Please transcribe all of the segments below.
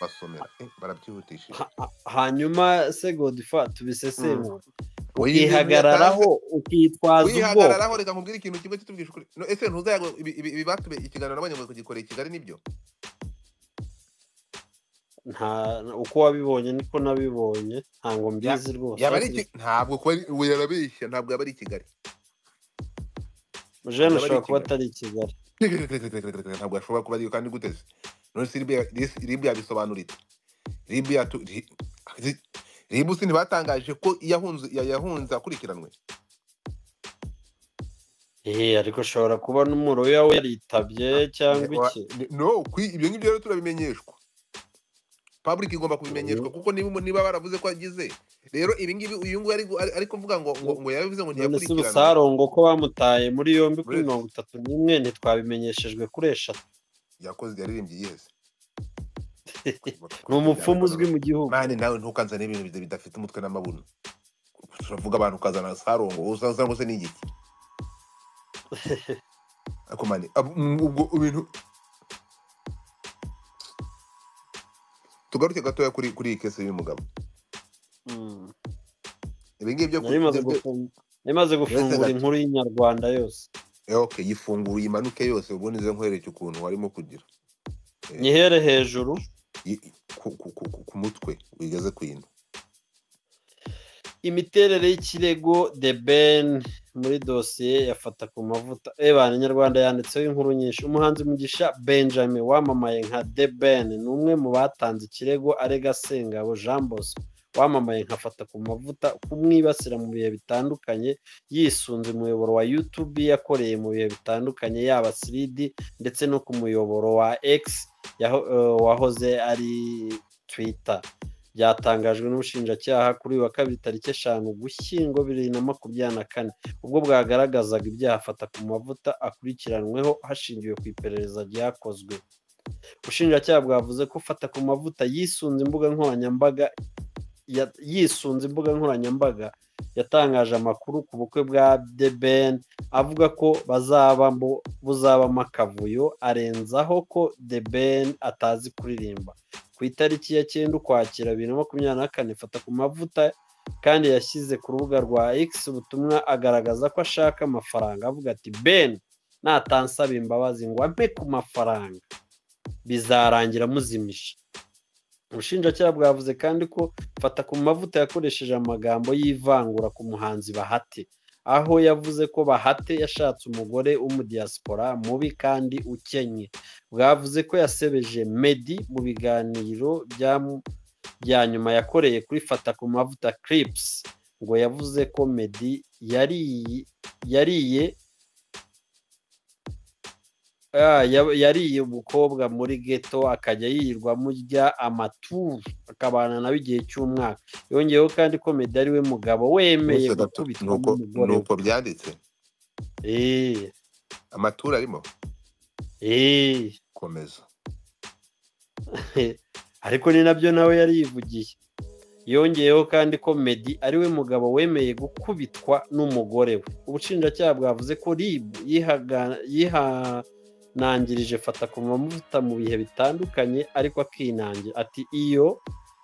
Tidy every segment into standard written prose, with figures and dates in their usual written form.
Basomera barabyihutishije. Hanyuma se Godfa, tubisesengura, Oya, ibintu yatanze ukihagararaho, ukitwaza ubwoko. Wihagararaho. Reka nkubwire ikintu kimwe kitubwisha ukuri. No, ese ntuzayago ibi batube ikiganiro nabonye ngo kugikorera i Kigali nibyo? Nta uko wabibonye niko nabibonye, ntabwo mbizi rwose. Yaba ari ariko ntabwo kuba we yarabeshya, ntabwo yaba ari i Kigali. Jeune Ntabwo yaba ari ashobora i kuba Kigali. atari i Kigali. Ntabwo ashobora kuba ariyo. Kandi guteze none se RIB yabisobanura ite? RIB yatu RIB si ntibatangaje ko yahunze, yahunze akurikiranwe? Ariko ashobora kuba n'umuroya we yaritabye cyangwa iki. No, ibyo ngibyo rero turabimenyeshwa, public igomba kubimenyeshwa, kuko niba baravuze ko agize rero ibi ngibi, uyu nguyu ari kuvuga ngo yarabivuze ngo None se ntiyakurikiranwe. Ubusarongo ko bamutaye muri yombi kuri Uretse 31, ntitwabimenyeshejwe kuri 3? Yakoze, yaririmbye yihese. Ni umupfumu uzwi mu gihugu. Man, nawe ntukanzane ibintu bidafite umutwe n'amabuno. Turavuga abantu ukazana Sarongo, uzaza ngo se ni igiki? Ariko man, ubwo ibintu tugaruke gatoya kuri iyi case y'uyu mugabo. Ibi ngibi byo Nari maze uretse gufungura gato. inkuru y'Inyarwanda yose. Okay, yifungura imanuke yose, ubundi nze nkwereke ukuntu warimo kugira. Nyihere hejuru. Ku mutwe wigeze ku ino. Imiterere y'ikirego The Ben muri dosiye yafata ku mavuta. Ebana, Inyarwanda yanditseho inkuru nyinshi. Umuhanzi Mugisha Benjamin wamamaye nka The Ben ni umwe mu batanze ikirego arega Sengabo Jean Bosco wamamaye nka Fata ku Mavuta kumwibasira mu bihe bitandukanye, yisunze umuyoboro wa YouTube yakoreye mu bihe bitandukanye, yaba 3D ndetse no ku muyoboro wa X wahoze ari Twitter. Byatangajwe n'ubushinjacyaha kuri uyu wa kabiri tariki 5 Ugushyingo 2024, ubwo bwagaragazaga ibyaha Fata ku Mavuta akurikiranweho hashingiwe ku iperereza ryakozwe. Ubushinjacyaha bwavuze ko Fata ku Mavuta yisunze imbuga nkoranyambaga yatangaje amakuru ku bukwe bwa The Ben, avuga ko buzabamo akavuyo, arenzaho ko The Ben atazi kuririmba. Ku itariki ya 9 Ukwakira 2024, Fata ku Mavuta kandi yashyize ku rubuga rwa X ubutumwa agaragaza ko ashaka amafaranga, avuga ati: "Ben natansaba imbabazi ngo ampe ku mafaranga bizarangira muzimije." Ubushinjacyaha bwavuze kandi ko Fata ku Mavuta yakoresheje amagambo y'ivangura ku muhanzi Bahati, aho yavuze ko Bahati yashatse umugore w'umudiyasipora mubi kandi ukennye. Bwavuze ko yasebeje Meddy mu biganiro bya nyuma yakoreye kuri Fata ku Mavuta Clips, ngo yavuze ko Meddy yariye umukobwa muri ghetto, akajya yirirwa amurya amaturu, akabana nawe igihe cy'umwaka. Yongeyeho kandi ko Meddy ari we mugabo wemeye Uretse gato, gukubitwa nuko n'umugore we. Nuko byanditse. Amaturu arimo. Komeza. Ariko ni nabyo nawe yari yivugiye. Yongeyeho kandi ko Meddy ari we mugabo wemeye gukubitwa n'umugore we. Ubushinjacyaha bwavuze ko RIB yihanangirije Fata ku Mavuta mu bihe bitandukanye, ariko akinangira, ati iyo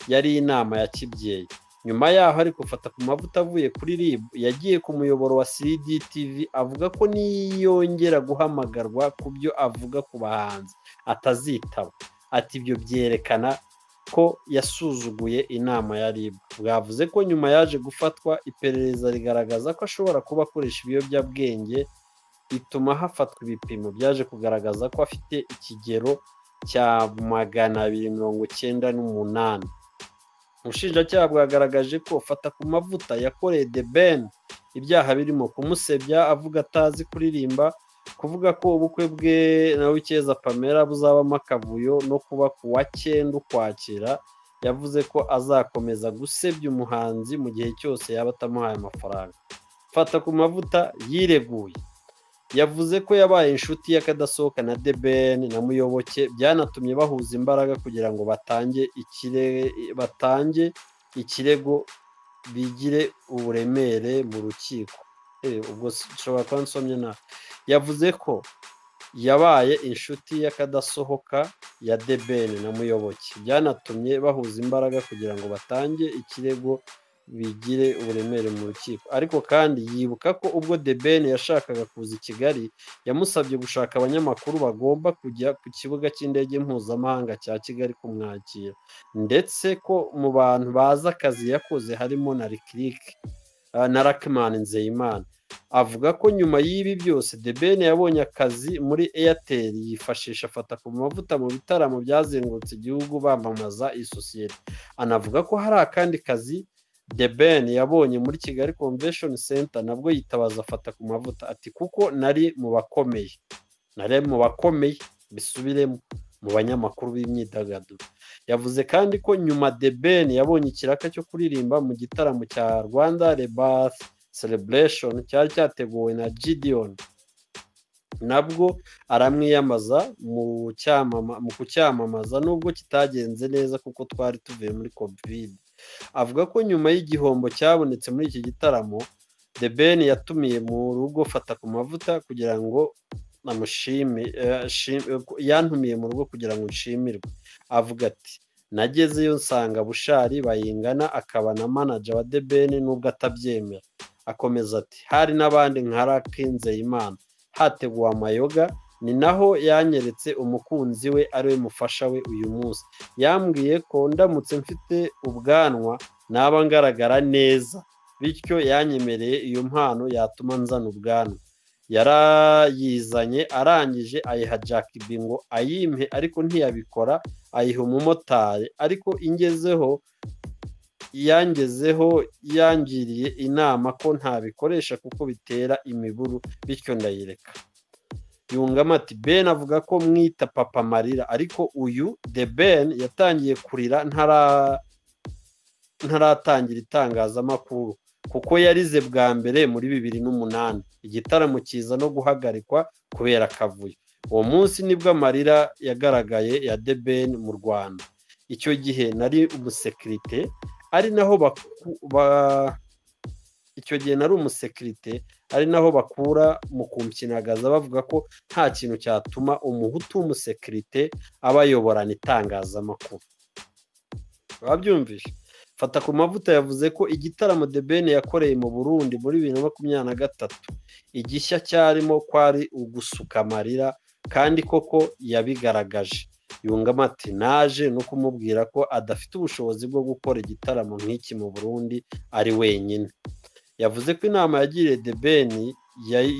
yari inama ya kibyeyi. Nyuma yaho ariko Fata ku Mavuta avuye kuri RIB yagiye ku muyoboro wa 3D TV, avuga ko niyongera guhamagarwa ku byo avuga ku bahanzi atazitaba. Ati ibyo byerekana ko yasuzuguye inama ya RIB. Bwavuze ko nyuma yaje gufatwa, iperereza rigaragaza ko ashobora kuba akoresha ibiyobyabwenge, bituma hafatwa ibipimo byaje kugaragaza ko afite ikigero cya 298. Ubushinjacyaha bwagaragaje ko Fata ku Mavuta yakoreye The Ben ibyaha birimo kumusebya avuga atazi kuririmba, kuvuga ko ubukwe bwe na Uwicyeza Pamela buzabamo akavuyo, no kuba ku wa 9 Ukwakira yavuze ko azakomeza gusebya umuhanzi mu gihe cyose yaba atamuhaye amafaranga. Fata ku Mavuta yireguye, yavuze ko yabaye inshuti y'akadasohoka na The Ben na Muyoboke, byanatumye bahuza imbaraga kugira ngo batange ikirego bigire uburemere mu rukiko. Ubwo nshobora kuba nsomye nabi. Yavuze ko Yabaye inshuti y'akadasohoka ya The Ben na Muyoboke, byanatumye bahuza imbaraga kugira ngo batange ikirego bigire uburemere mu rukiko. Ariko kandi yibuka ko ubwo The Ben yashakaga kuza i Kigali, yamusabye gushaka abanyamakuru bagomba kujya ku kibuga cy'indege mpuzamahanga cya Kigali kumwakira, ndetse ko mu bantu bazi akazi yakoze harimo na Lick na Luckman Nzeyimana. Avuga ko nyuma y'ibi byose The Ben yabonye akazi muri Airtel, yifashisha Fatakumavuta mu bitaramo byazengurutse igihugu bamamaza iyi sosiyete. Anavuga ko hari akandi kazi The Ben yabonye muri Kigali Convention Center, nabwo yitabaza Fatakumavuta, ati kuko nari mu bakomeye, nari mu bakomeye bisubiremo mu banyamakuru b'imyidagaduro. Yavuze kandi ko nyuma The Ben yabonye ikiraka cyo kuririmba mu gitaramo cya Rwanda Rebirth Celebration cyari cyateguwe na Gideon, nabwo aramwiyambaza mu kucyamamaza nubwo kitagenze neza kuko twari tuvuye muri Covid. Avuga ko nyuma y'igihombo cyabonetse muri iki gitaramo, The Ben yatumiye mu rugo Fatakumavuta kugira ngo amushime, yantumiye mu rugo kugira ngo nshimirwe. Avuga ati nagezeyo nsanga Bushali Bayingana akaba na manager wa The Ben nubwo atabyemera. Akomeza ati hari n'abandi nka Lucky Nzeyimana, hateguwe amayoga, ni naho yanyeretse umukunzi we ariwe mufasha we uyu munsi. Yambwiye ko ndamutse mfite ubwanwa naba ngaragara neza, bityo yanyemereye iyo mpano yatuma nzana ubwanwa. Yarayizanye arangije ayiha Jack B ngo ayimpe, ariko ntiyabikora, ayiha umumotari. Ariko ingezeho yangezeho yangiriye inama ko ntabikoresha kuko bitera imiburu, bityo ndayireka. Yungamo ati Ben avuga ko mwita Papa Marira, ariko uyu The Ben yatangiye kurira ntaratangira itangazamakuru, kuko yarize bwa mbere muri 2008, igitaramo kiza no guhagarikwa kubera akavuyo. Uwo munsi nibwo amarira yagaragaye ya The Ben mu Rwanda. Icyo gihe nari umusekirite, ari naho icyo gihe nari umusekirite, ari naho bakura mu kumpyinagaza bavuga ko nta kintu cyatuma umuhutu w'umusekirite abayoborana itangazamakuru. Babyumvishe. Fatakumavuta yavuze ko igitaramo The Ben yakoreye mu Burundi muri 2023 igishya cyarimo kwari ugusuka amarira, kandi koko yabigaragaje. Yungamo ati naje no kumubwira ko adafite ubushobozi bwo gukora igitaramo nk'iki mu Burundi ari wenyine. Yavuze ko inama yagiriye The Ben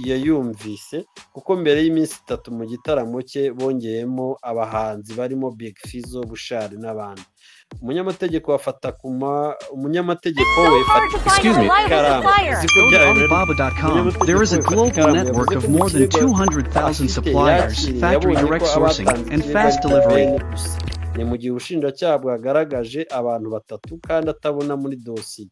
yayumvise, kuko mbere y'iminsi 3 mu gitaramo cye bongeyemo abahanzi barimo Big Fizzo, Bushali n'abandi. Umunyamategeko wa Fatakuma, umunyamategeko we Excuse me. Karamba, Go to Alibaba.com. There is a global network of more than 200,000 suppliers, factory direct sourcing, and fast delivery. Ni mu gihe ubushinjacyaha bwagaragaje abantu batatu kandi atabona muri dosiye.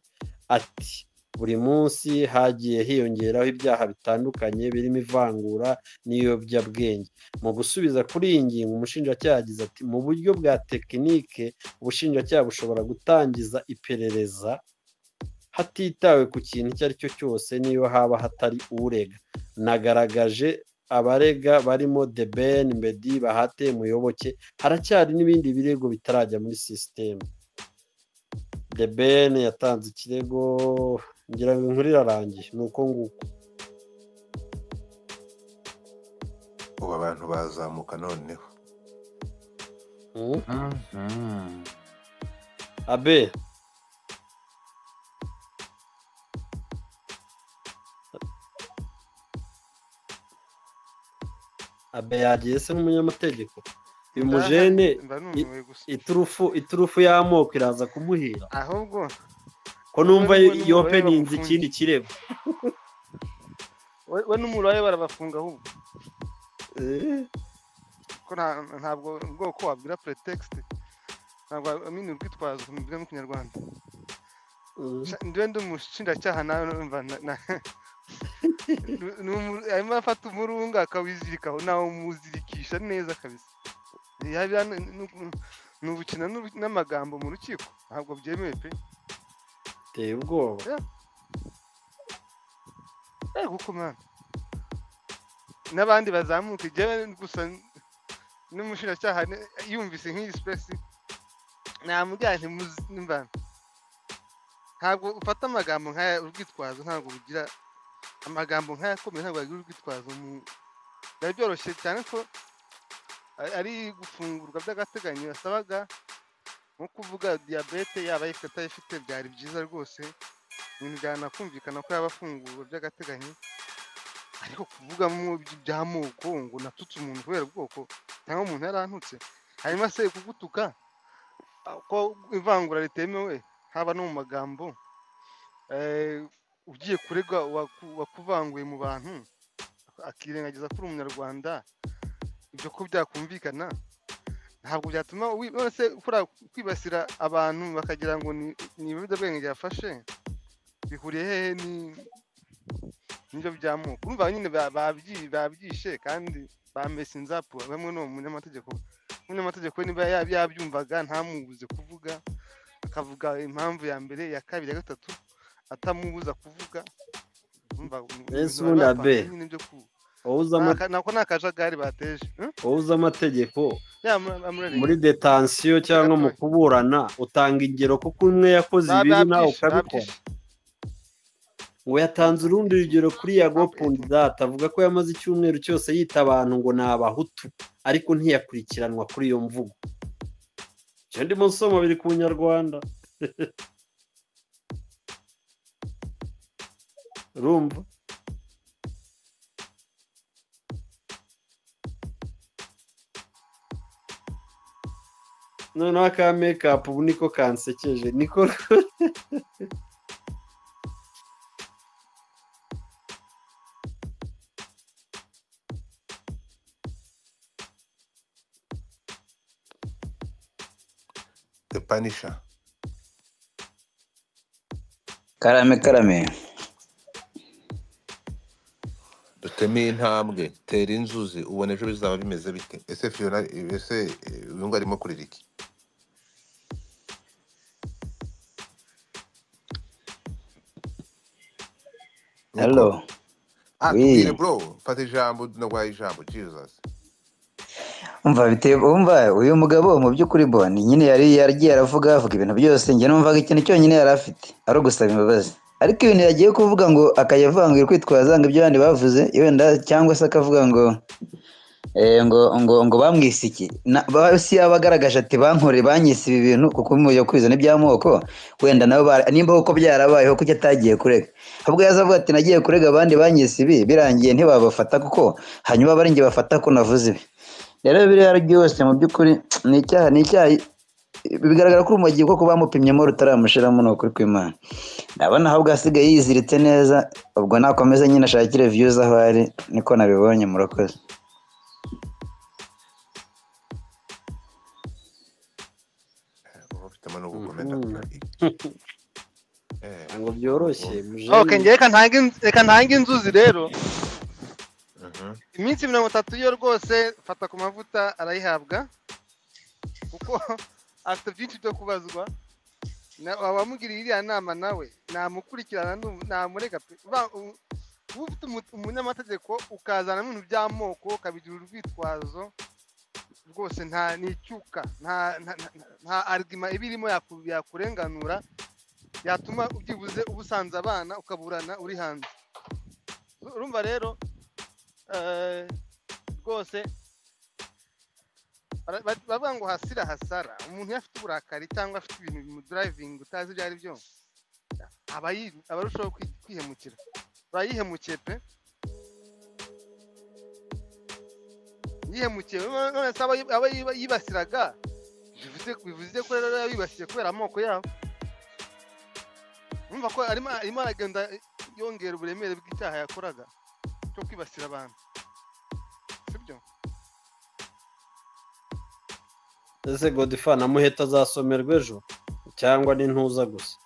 Ati buri munsi hagiye hiyongeraho ibyaha bitandukanye birimo ivangura n'ibiyobyabwenge. Mu gusubiza kuri iyi ngingo, umushinjacyaha yagize ati mu buryo bwa tekinike ubushinjacyaha bushobora gutangiza iperereza hatitawe ku kintu icyo ari cyo cyose, niyo haba hatari urega. Nagaragaje abarega barimo The Ben, Meddy, Bahate, Muyoboke, haracyari n'ibindi birego bitarajya muri sisiteme. The Ben yatanze ikirego, ngira ngo inkuru irarangiye, ni uko nguko. Ubu abantu bazamuka noneho. Abe Abe yagiye se nk'umunyamategeko. Uyu mujene iturufu y'amoko iraza kumuhira. Ahubwo ko numva yopeninze ikindi kirego. We n'umuraye barabafunga ahubwo. Ko ntabwo ubwoko wabwira pretext, ntabwo amini urwitwazo mu Kinyarwanda. Ndiwe ndi umushinjacyaha nawe numva arimo afata umurunga akawizirikaho, nawe umuzirikisha neza kabisa. Ni ubukina n'amagambo mu rukiko, ntabwo byemewe pe. Biteye ubwoba. Kuko mwana N'abandi bazamuka, jewe gusa n'umushinjacyaha yumvise nk'iyi space namubwira nti nimba ntabwo ufata amagambo nk'aya urwitwazo, ntabwo ugira amagambo nk'aya akomeye, ntabwo wagira urwitwazo. Byari byoroshye cyane ko ari gufungurwa by'agateganyo yasabaga, nko kuvuga diyabete yaba ayifite atayifite, byari byiza rwose, ibintu byanakumvikana ko yaba afungurwa by'agateganyo. Ariko kuvugamo by'amoko ngo natutse umuntu kubera ubwoko cyangwa umuntu yarantutse, hanyuma se kugutuka ko ivangura ritemewe haba no mu magambo, ugiye kurega wakuvanguye mu bantu akirengagiza ko uri umunyarwanda, ibyo ko byakumvikana ntabwo byatuma none kwibasira abantu bakagira ngo ni ibiyobyabwenge byafashe, bihuriye hehe n'ibyo by'amoko? Urumva nyine babyishe kandi bamesa inzapu bamwe n'uwo munyamategeko. Umunyamategeko niba yabyumvaga ntamubuze kuvuga, akavuga impamvu ya mbere, ya kabiri, ya gatatu, atamubuza kuvuga. Nako ni akajagari bateje. Wowe uzi amategeko muri detansiyo cyangwa mu kuburana, utanga ingero kuko umwe yakoze ibibi nawe ukabikora. Ngo yatanze urundi rugero kuri Yago Pundata, avuga ko yamaze icyumweru cyose yita abantu ngo ni abahutu, ariko ntiyakurikiranwa kuri iyo mvugo. Icyo ndimo nsoma biri ku Nyarwanda. Urumva? Noneho aka make-up ubu niko kansekeje, niko The Punisher. Karame karame. Duteme intambwe, tera inzuzi, ubona ejo bizaba bimeze bite? Ese Fiona, ese uyu ngo arimo kurira iki? Hello. Tubwire bro, fata ijambo, naguhaye ijambo, Jesus. Umva biteye, umva uyu mugabo mu by'ukuri boni nyine yari yaragiye aravuga avuga ibintu byose, njye numvaga ikintu cyonyine yari afite ari ugusaba imbabazi, ariko ibintu yagiye kuvuga ngo akajya avuga ngo kwitwaza ngo ibyo abandi bavuze wenda, cyangwa se akavuga ngo ngo bamwise iki, si abagaragaje ati bankore banyise ibi bintu kuko mu kwizana iby'amoko wenda nabo nimba uko byarabayeho kuki atagiye kurega, ahubwo yazavuga ati nagiye kurega abandi banyise ibi birangiye ntibabafata kuko hanyuma bari njye bafata ko navuze ibi. Rero biriya byose mu by'ukuri ni icyaha, ni icyaha bigaragara ko urumogi kuko bamupimyemo rutaramushiramo, ni ukuri kw'Imana. Ndabona ahubwo asigaye yiziritse neza, ubwo nakomeza nyine ashakire views aho ari, niko nabibonye. Murakoze. Ngo byoroshye. Okay, ngiye reka ntange inzuzi rero. Iminsi 30 yo rwose fata ku mavuta arayihabwa, kuko afite byinshi byo kubazwa. Wamugiriye iriya nama nawe namukurikirana, namurega pe. Ufite umunyamategeko ukazana ibintu by'amoko ukabigira urwitwazo rwose, nta n'icyuka, nta argument ibirimo yakurenganura yatuma ubyibuze ubusanze abana ukaburana uri hanze. Urumva rero rwose bavuga ngo hasira hasara, umuntu iyo afite uburakari cyangwa afite ibintu bimudrivinga utazi ibyo ari byo, aba arushaho kwihemukira. Urayihemukiye pe, yihemukiye. None se aba yibasiraga, bivuze ko rero yabibasiye kubera amoko yabo. Urumva ko arimo aragenda yongera uburemere bw'icyaha yakoraga cyo kwibasira abantu, sibyo? Ese Godfather na Muheto azasomerwa ejo cyangwa ni ntuza gusa?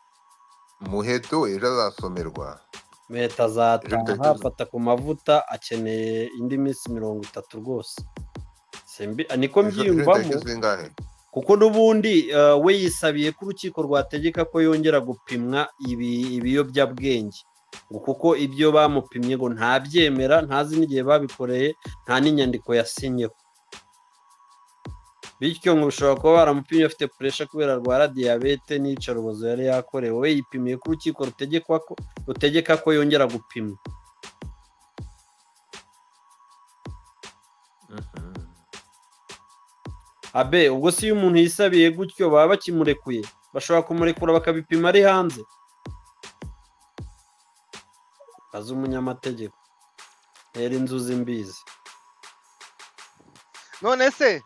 Muheto ejo azasomerwa. Muheto azataha afata ku mavuta, akeneye indi minsi 30 rwose. Niko mbyiyumvamo, kuko n'ubundi we yisabiye ko urukiko rwategeka ko yongera gupimwa ibiyobyabwenge. Ngo kuko ibyo bamupimye ngo ntabyemera, ntazi n'igihe babikoreye, nta n'inyandiko yasinyeho. Bityo ngo bishobora kuba baramupimye afite puresha kubera arwara diyabete n'iyicarubozo yari yakorewe. We yipimiye ko urukiko rutegeka ko yongera gupimwa. Abe ubwo si iyo umuntu yisabiye gutyo baba bakimurekuye, bashobora kumurekura bakabipima ari hanze. Azi umunyamategeko hera inzuzi mbizi. None se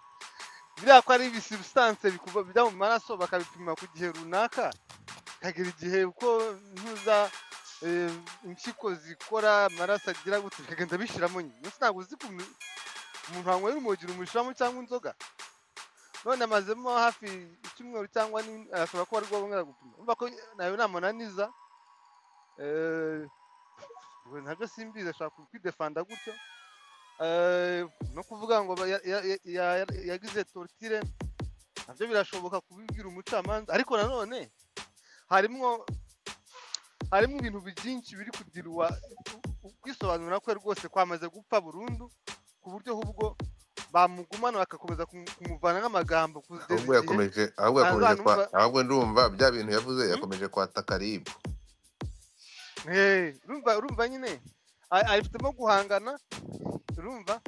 biriya ko ari ibisubstance bijya mu maraso bakabipima ku gihe runaka, kagira igihe uko ntuza impyiko zikora amaraso agira gute bikagenda bishiramo nyine. None ntabwo uzi ko umuntu wanywera urumogi rumushiramo cyangwa inzoga. None amazemo hafi icyumweru cyangwa ashobora kuba aribwo bongera gupima. Urumva ko nayo ni amananiza, ntabyo simbizi, ashobora kwidefanda gutyo. No kuvuga ngo yagize torture nabyo birashoboka kubibwira umucamanza, ariko nanone harimo ibintu byinshi biri kudirwa kwisobanura kwe rwose kwamaze gupfa burundu, ku buryo ahubwo bamugumana bagakomeza kumuvana n'amagambo kugeza Ahubwo igihe yakomeje ahubwo yakomeje ntazanumva. Ahubwo ndumva bya bintu yavuze yakomeje kwataka RIB. Urumva nyine abifitemo guhangana, urumva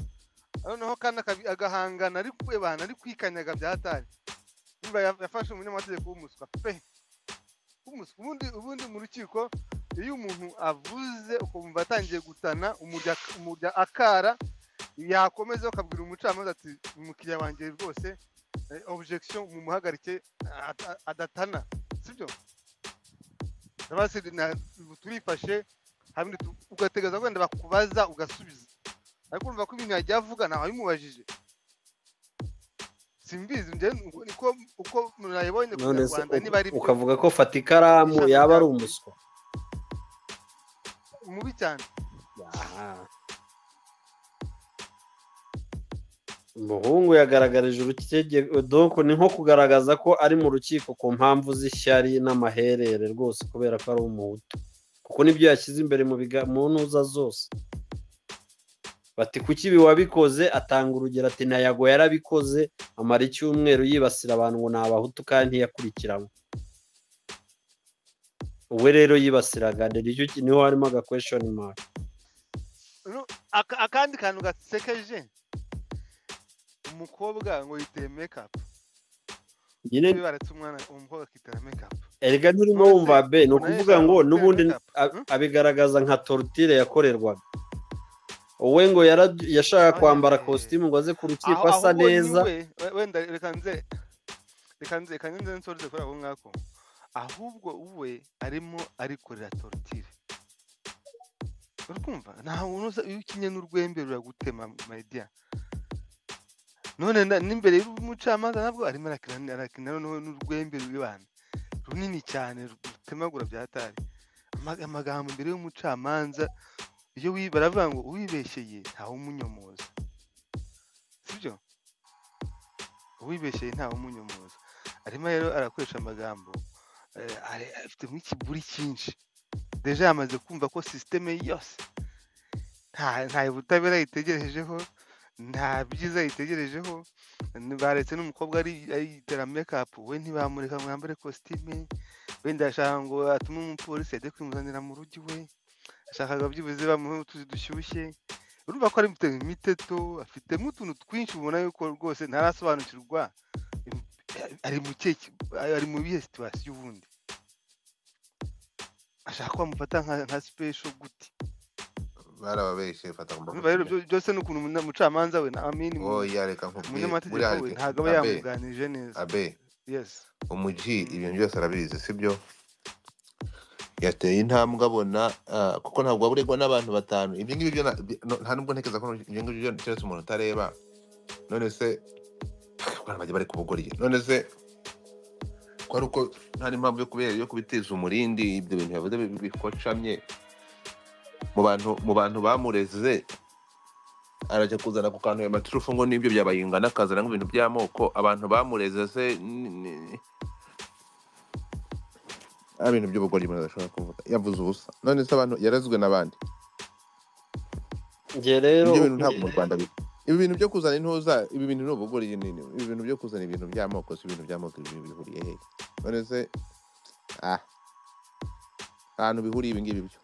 noneho kandi agahangana ari kwebana ari kwikanyaga byatari. Urumva yafashe umunyamategeko w'umuswa pe, w'umuswa. Ubundi mu rukiko iyo umuntu avuze ukumva atangiye gutana umurya akara, yakomeza akabwira umucamanza ati umukiriya wanjye rwose objection mumuhagarike adatana, sibyo? Turifashe hamwe ugategereza wenda bakubaza ugasubiza, ariko urumva ko ibintu yagiye avuga ntawe abimubajije. Simbizi njye niko uko nayibonye ku None se Nyarwanda niba ari byo. ukavuga ko fata ikaramu Ishami yaba ari rya umuswa mubi cyane. Aha. Umuhungu yagaragarije urukiko, donc ni nko kugaragaza ko ari mu rukiko ku mpamvu z'ishyari n'amaherere rwose, kubera ko ari umuhutu, kuko nibyo yashyize imbere mu ntuza zose. Bati kuki ibi wabikoze, atanga urugero ati na Yago yarabikoze amara icyumweru yibasira abantu ngo ni abahutu kandi ntiyakurikiranwe. We rero yibasiraga nicyo niho harimo aga question mark. Akandi kantu gasekeje, umukobwa ngo yiteye make up nyine baretse umwana umukobwa akitera make up. Erega nturimo wumva be, ni ukuvuga ngo n'ubundi abigaragaza nka torture yakorerwaga. Wowe ngo yashaka kwambara kositimu ngo aze ku rukiko asa neza. Wenda reka nze nsoreze kuri ako ngako. Ahubwo we arimo arikorera torture. Urikumva nta muntu iyo ukinye n'urwembe ruragutema my dear. None n'imbere y'umucamanza nabwo arimo arakina noneho n'urwembe rw'ibana runini cyane rutemagura byatari. Amagambo imbere y'umucamanza iyo baravuga ngo uwibeshyeye ntawe umunyomoza, sibyo? Uwibeshyeye ntawe umunyomoza. Arimo rero arakoresha amagambo afite nk'ikiburi cyinshi. Deja yamaze kumva ko systeme yose nta butabera yitegerejeho, nta byiza yitegerejeho. Baretse n'umukobwa ari yitera make up, we ntibamureka ngo yambare kositime. Wenda ashaka ngo atume umupolisi ajye kwimuzanira mu rugo iwe, ashakaga byibuze bamuhe utuzi dushyushye. Urumva ko ari imiteto, afitemo utuntu twinshi ubona yuko rwose ntarasobanukirwa ari mu bihe situation. Ubundi ashaka ko bamufata nka special gute? Barababeshye fata ku Urumva rero byose ni ukuntu umucamanza we na amini Oya reka nkubwire, umunyamategeko we ntabwo aba yamuganirije neza. Abe Yes. umuji ibintu byose arabizi, sibyo? Yateye intambwe abona kuko ntabwo waba uregwa n'abantu batanu. Ibyo ngibyo nta nubwo ntekereza ko ibyo ngibyo keretse umuntu utareba. None se abantu bajya bari kubugoryi? None se ko ari uko nta n'impamvu yo kubera yo kubiteza umurindi ibyo bintu yavuze bikocamye mu bantu bamureze, arajya kuzana ku kantu ya maturufu ngo nibyo byabayingana, akazana nk'ibintu by'amoko. Abantu bamureze se Ari ibintu by'ubugoryi umuntu adashobora kuvuga, yavuze ubusa. None se abantu yarezwe n'abandi? Njye rero Ibyo bintu ntabwo mu Rwanda biba. Ibi bintu byo kuzana intuza, ibi bintu ni ubugoryi nini. Ibi bintu byo kuzana ibintu by'amoko, si ibintu by'amoko, ibi bintu bihuriye hehe? None se ahantu bihuriye ibi ngibi byo?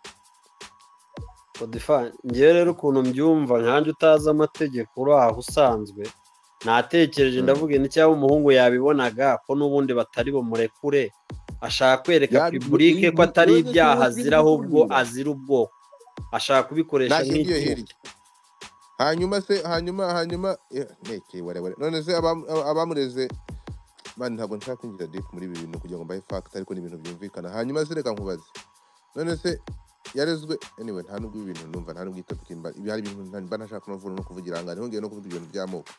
Godfather, njyewe rero ukuntu mbyumva, nkanjye utazi amategeko uri aho usanzwe, natekereje ndavuga nti cyangwa umuhungu yabibonaga ko n'ubundi batari bumurekure, ashaka kwereka public ko atari None se ibyaha wowe azira, biri ahubwo kukubwira? azira ubwoko, ashaka kubikoresha Nashingiye nk'icyuma. hirya. Hanyuma se hanyuma neke ware ware. None se abamureze man, ntabwo nshaka kwinjira deep muri ibi bintu kugira ngo mbahe fact, ariko ni ibintu byumvikana. Hanyuma se reka nkubaze, none se yarezwe? Anyway, nta nubwo ibi bintu numva, nta nubwo iyi topic mba ibi hari ibintu mba ntashaka no kuvuga no kuvugira ahangaha, ntihongere no kuvuga ibintu by'amoko.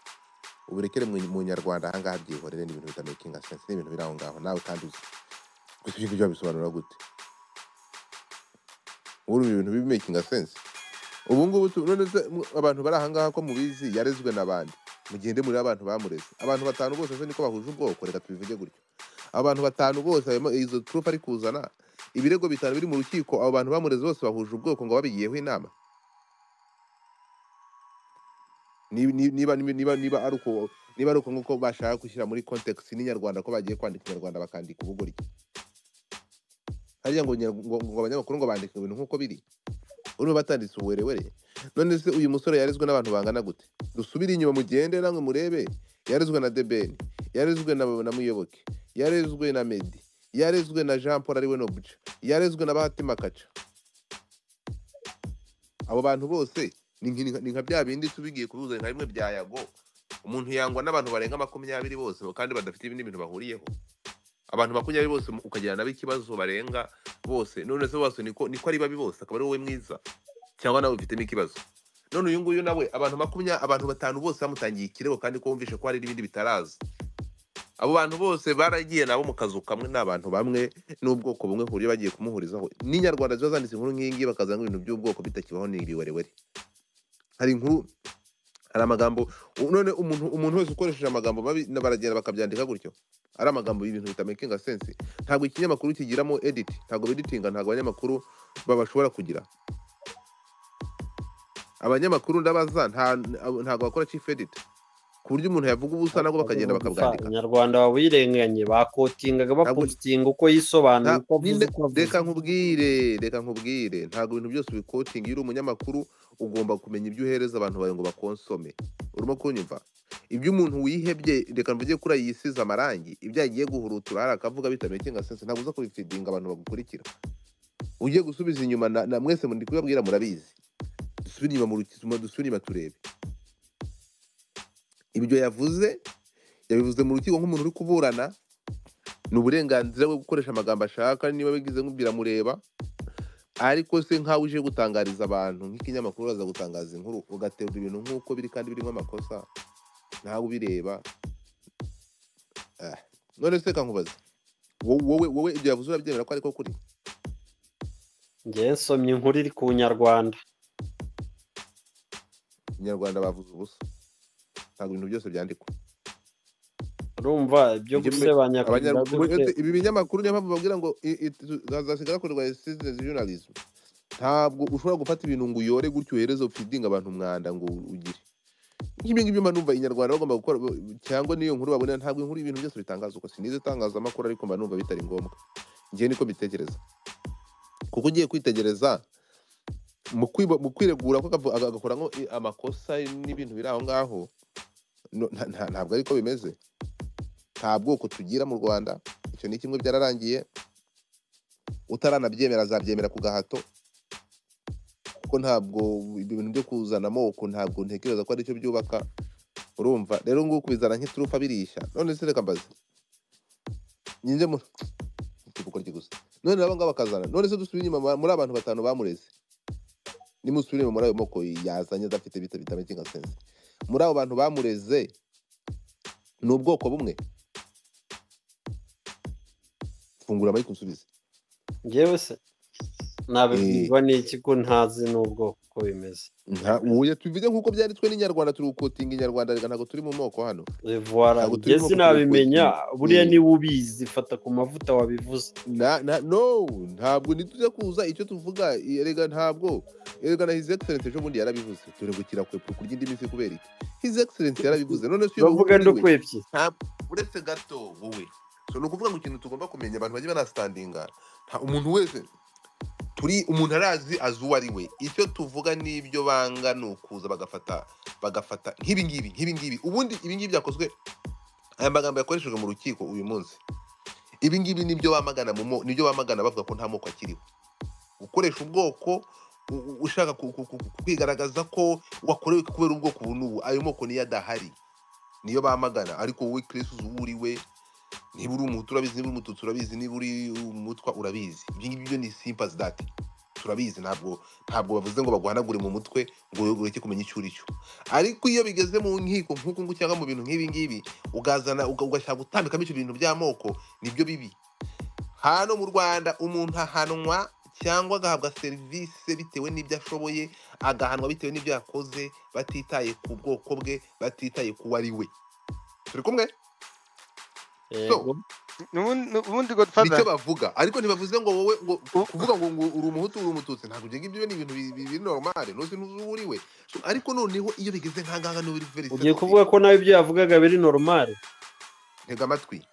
Uburekere mu Nyarwanda ahangaha, byihorere, ni ibintu bitamakinga sense, ni ibintu biri aho ngaho nawe kandi uzi. Gusa ibyo ngibyo wabisobanura gute? Ubu ibi bintu bimakinga sense ubu ngubu none se abantu bari ahangaha ko mubizi, yarezwe n'abandi, mugende muri abantu bamureze, abantu batanu bose se niko bahuje ubwoko? Reka tubivuge gutyo, abantu batanu bose harimo izo proof ari kuzana, ibirego bitanu biri mu rukiko, abo bantu bamureze bose bahuje ubwoko ngo babigiyeho inama? Niba ari uko nguko bashaka gushyira muri context n'inyarwanda, ko bagiye kwandika inyarwanda bakandika ubugoryi hariya ngo abanyamakuru ngo bandika ibintu nk'uko biri, urumva batanditse ubuwerewere. None se uyu musore yarezwe n'abantu bangana gute? Dusubire inyuma, mugende namwe murebe. Yarezwe na The Ben, yarezwe na Muyoboke, yarezwe na Meddy, yarezwe na Jean Paul ariwe Nobuja, yarezwe na Bahati Makaca. Abo bantu bose ni nka bya bindi tubigiye kubihuza nka bimwe bya Yago, umuntu yangwa n'abantu barenga 20 bose kandi badafite ibindi bintu bahuriyeho. Abantu 20 bose ukagira nabo ikibazo barenga bose, none se bose niko ari babi bose, akaba ari wowe mwiza cyangwa nawe ufitemo ikibazo? None uyu nguyu nawe abantu 20, abantu batanu bose bamutangiye ikirego, kandi ko wumvishe ko hari n'ibindi bitaraza. Abo bantu bose baragiye nabo mu kazu kamwe, n'abantu bamwe n'ubwoko bumwe, ku buryo bagiye kumuhurizaho. N'inyarwanda ziba zanditse inkuru nk'iyi ngiyi bakazana ibintu by'ubwoko bitakibaho, ni ibiwerewere. Hari inkuru, hari amagambo, none umuntu wese ukoresheje amagambo mabi baragenda bakabyandika gutyo, ari amagambo y'ibintu bitamakinga sense. Ntabwo ikinyamakuru kigiramo edit, ntabwo editinga, ntabwo abanyamakuru babashobora kugira. Abanyamakuru ndabaza, ntabwo bakora chief edit, ku buryo umuntu yavuga ubusa nabwo bakagenda bakabwandika. Abanyarwanda babirenganye bakotingaga, bapostinga uko yisobanuye, uko avuze, uko avuze. Reka nkubwire, ntabwo ibintu byose ubikotinga. Iyo uri umunyamakuru ugomba kumenya ibyo uhereza abantu bawe ngo bakonsome. Urimo kunyumva? Ibyo umuntu wihebye, reka mvuge kuri yisize amarangi, ibyo yagiye guhurutura hari akavuga bitamakinga sense, ntabwo uza kubifidinga abantu bagukurikira. Ugiye gusubiza inyuma na mwese ndi kubabwira murabizi. Dusubire inyuma mu rukiko, dusubire inyuma turebe. Ibyo yavuze, yabivuze mu rukiko nk'umuntu uri kuburana, ni uburenganzira bwe gukoresha amagambo ashaka, niba bigize nk'ubiramureba. Ariko se nkawe uje gutangariza abantu nk'ikinyamakuru, uraza gutangaza inkuru ugaterura ibintu nk'uko biri kandi birimo amakosa, ntawe ubireba. None se kankubaze, wowe ibyo yavuze urabyemera ko ariko kuri? Njye nsomye inkuru iri ku Nyarwanda. Inyarwanda bavuze ubusa, ntabwo ibintu byose byandikwa. Urumva ibyo gusebanya ibi binyamakuru, niyo mpamvu babwira ngo hazasigara hakorerwa citizen journalism. Ntabwo ushobora gufata ibintu ngo uyore gutyo uhereze ufidinga abantu umwanda ngo ugire nk'ibi ngibyo. Mba numva inyarwanda bagomba gukora, cyangwa n'iyo nkuru babona, ntabwo inkuru ibintu byose bitangaza uko. Sinize itangazamakuru, ariko mba numva bitari ngombwa, njye niko mbitekereza. Kuko ugiye kwitegereza mu kwiregura ko agakora amakosa n'ibintu biri aho ngaho, ntabwo ariko bimeze. Nta bwoko tugira mu Rwanda, icyo ni kimwe, byararangiye. Utaranabyemera azabyemera ku gahato, kuko ntabwo ibintu byo kuzana amoko ntabwo ntekereza ko aricyo byubaka. Urumva rero nguko kubizana nk'iturufa birisha. None se reka mbaze, nyinje mu gukora iki gusa, none nabo ngabo bakazana. None se dusubire inyuma muri abantu batanu bamureze, nimusubire inyuma muri ayo moko yazanye adafite bitamakinga sense, muri abo bantu bamureze ni ubwoko bumwe? Fungura mic unsubize. Njyewe se? Nabibwirwa n'iki ko ntazi n'ubwoko uko bimeze? Uya tubivuge nk'uko byanditswe n'Inyarwanda, turi gukotinga Inyarwanda, reka ntabwo turi mu moko hano. Voilà, Ntabwo turi njye mu moko, turi sinabimenya. gukotinga. Buriya niba ubizi fata ku mavuta wabivuze. No, ntabwo ntitujya kuza icyo tuvuga, erega ntabwo, erega na His Excellence ejo bundi yarabivuze, turi gukira kwe kurya indi minsi kubera iki? His Excellence yarabivuze, none se uyu Bavuga uri we ndukwepye. Ntabwo, uretse gato wowe. So ni ukuvuga ngo ikintu tugomba kumenya, abantu bajye banastandinga, nta umuntu wese turi umuntu arazi azi uwo ari we. Icyo tuvuga n'ibyo banga ni ukuza bagafata nk'ibi ngibi, nk'ibi ngibi. Ubundi ibi ngibi byakozwe, aya magambo yakoreshejwe mu rukiko uyu munsi, ibi ngibi nibyo bamagana nibyo bamagana bavuga ko nta moko akiriho. Gukoresha ubwoko ushaka kwigaragaza ko wakorewe kubera ubwoko ubu n'ubu, ayo moko niyo adahari, niyo bamagana. Ariko wowe Chris uzi uwo uri we, niba uri umuhutu urabizi, niba uri umututsi urabizi, niba uri umutwa urabizi. Ibyo ngibyo byo ni simple as that, turabizi. Ntabwo bavuze ngo baguhanagure mu mutwe ngo ureke kumenya icyo uri cyo. Ariko iyo bigeze mu nkiko nk'uku nguku cyangwa mu bintu nk'ibi ngibi, ukazana ugashaka gutambikamo ibyo bintu by'amoko, nibyo bibi. Hano mu Rwanda umuntu ahanwa cyangwa agahabwa serivisi bitewe n'ibyo ashoboye, agahanwa bitewe n'ibyo yakoze, batitaye ku bwoko bwe, batitaye ku ari we. Turi kumwe? So Yego. Ubundi Godfather nicyo bavuga, ariko ntibavuze ngo wowe ngo kuvuga ngo uri umuhutu, uri umututsi, ntabwo ibyo ngibyo ni ibintu biri normal, ntuzi ntuzi uwo uri we. So, ariko noneho iyo bigeze nk'ahangaha niho biri very Ugiye sensitive. kuvuga ko nawe ibyo yavugaga biri normal? Ntega amatwi.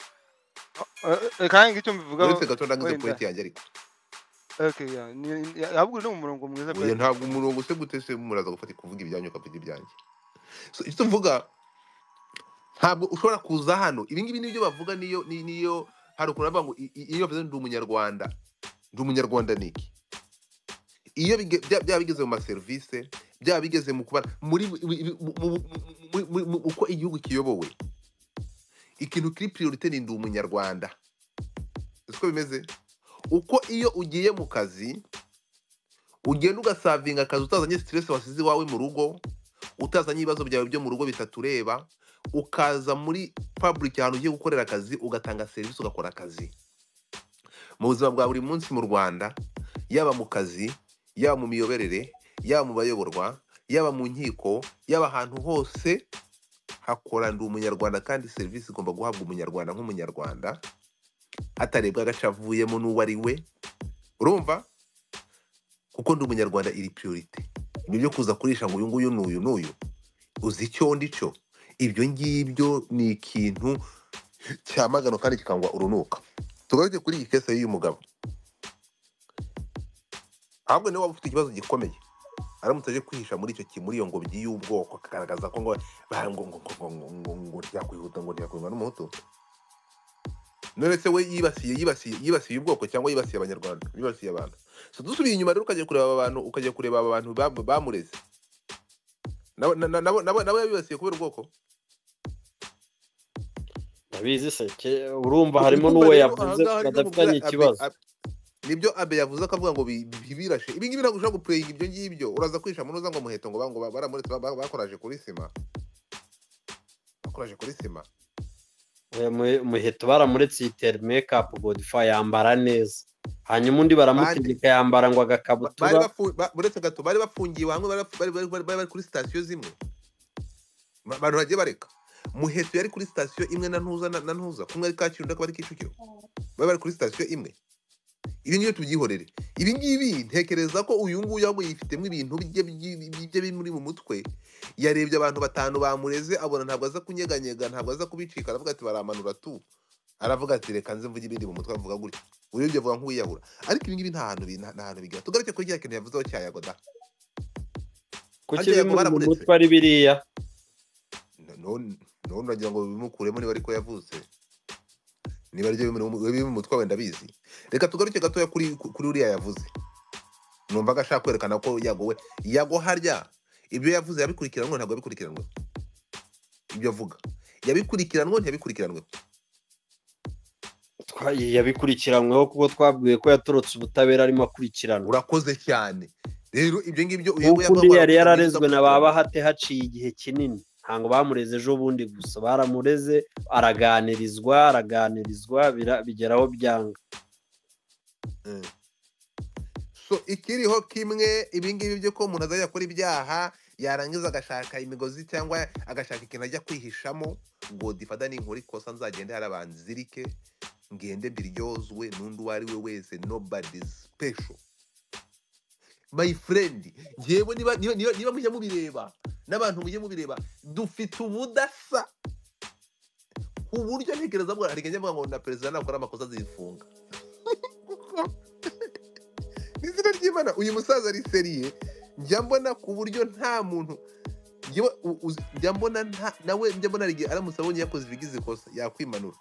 Kandi icyo mbivugaho Uretse gato ndangize wenda point yanjye ariko. Okay, yeah, ahubwo uri no mu murongo mwiza Oya, pe. ntabwo umurongo se gute se muraza gufata kuvuga ibyanyu ukavuga ibyanjye. So icyo tuvuga, ntabwo ushobora kuza hano, ibi ngibi nibyo bavuga, niyo niyo hari ukuntu bavuga ngo iyo bavuze ndi umunyarwanda, ndi umunyarwanda ni iki? Iyo byaba bigeze mu maserivisi, byaba bigeze mu kuba muri uko igihugu kiyobowe, ikintu kiri priorité ni ndi umunyarwanda. Siko bimeze? Uko iyo ugiye mu kazi, ugenda ugasavinga akazi utazanye stress wasize iwawe mu rugo, utazanye ibibazo byawe byo mu rugo bitatureba, ukaza muri public ahantu ugiye gukorera akazi, ugatanga serivisi, ugakora akazi. Mu buzima bwa buri munsi mu Rwanda, yaba mu kazi, yaba mu miyoborere, yaba mu bayoborwa, yaba mu nkiko, yaba ahantu hose hakora ndi umunyarwanda, kandi serivisi igomba guhabwa umunyarwanda nk'umunyarwanda, hatarebwa agace avuyemo n'uwo ari we. Urumva, kuko ndi umunyarwanda iri priorité. Ibyo byo kuza kurisha ngo uyu nguyu n'uyu n'uyu uzi icyo ndi cyo, ibyo ngibyo ni ikintu cyamagana kandi kikangwa urunuka. Tugaruke kuri iyi case y'uyu mugabo. Ahubwo niwe waba ufite ikibazo gikomeye aramutse aje kwihisha muri icyo muri iyo ngobyi y'ubwoko, akagaragaza ko ngo ngo ngo ngo ngo ngo ngo ntiyakwihuta, ngo ntiyakwihuta n'umuhutu. None se we yibasiye ubwoko cyangwa yibasiye abanyarwanda, yibasiye abantu? So dusubiye inyuma rero, ukajya kureba aba bantu, ukajya kureba aba bantu bamureze, nabo yabibasiye kubera ubwoko. Ndabizi se, urumva harimo n'uwo yavuze badafitanye ikibazo. Nibyo Abe yavuze, akavuga ngo birashe ibi ngibi, ntabwo ushobora gupureyinga ibyo ngibyo. Uraza kwisha muri uza ngo muheto ngo baramuretse, bakoraje kuri sima, bakoraje kuri sima. Muheto baramuretse yitera makeup, Godfa yambara neza, hanyuma undi baramutegeka yambara ngo agakabutura. Uretse gato, bari bafungiwe hamwe, bari kuri sitasiyo zimwe, abantu bagiye bareka. Muheto yari kuri sitasiyo imwe na Ntuza, na Ntuza kumwe ari Kacyiru, undi akaba ari Kicukiro, bari kuri sitasiyo imwe. Ibi ngibi tubyihorere. Ibi ngibi ntekereza ko uyu nguyu ahubwo yifitemo ibintu bye biri muri mu mutwe. Yarebye abantu batanu bamureze, abona ntabwo aza kunyeganyega, ntabwo aza kubicika, aravuga ati baramanura tu, aravuga ati reka nze mvuge ibindi mu mutwe, avuga gutya, urebye avuga nk'uwiyahura. Ariko ibi ngibi nta hantu bigera. Tugaruke kuri kiriya kintu yavuzeho cya Yago da. Kuki bimuri mu mutwe ari biriya? None uragira ngo bimukuremo niba ariko yavutse, niba aribyo biri mu mutwe wenda bizi. Reka tugaruke gatoya kuri uriya yavuze. Numvaga ashaka kwerekana ko Yago we, Yago harya ibyo yavuze yabikurikiranwe, ntabwo yabikurikiranwe. Ibyo avuga yabikurikiranwe, ntiyabikurikiranwe. Yabikurikiranweho kuko twabwiwe ko yatorotse ubutabera arimo akurikiranwa. Urakoze cyane. Rero ibyo ngibyo uyu yari yararezwe na ba Bahate haciye igihe kinini. Ntabwo bamureze ejo bundi gusa, baramureze araganirizwa bigeraho byanga. So ikiriho kimwe, ibingibi byo ko umuntu azajya akora ibyaha yarangiza agashaka imigozi cyangwa agashaka ikintu ajya kwihishamo, ngo difata ninkora ikosa nzagende harabanzirike ngende mbiryozwe n'undi uwo ari we wese. Nobody special, my friend. Njyewe niba mujya mubireba, n'abantu mujye mubireba, dufite ubudasa ku buryo ntekereza bwa hari igihe njya mvuga ngo na perezida nakora amakosa azifunga, kuko n'izina ry'Imana uyu musaza ari sérieux. Njya mbona ku buryo nta muntu njyewe njya mbona nta nawe njya mbona hari igihe aramutse abonye yakoze ibigize ikosa yakwimanura.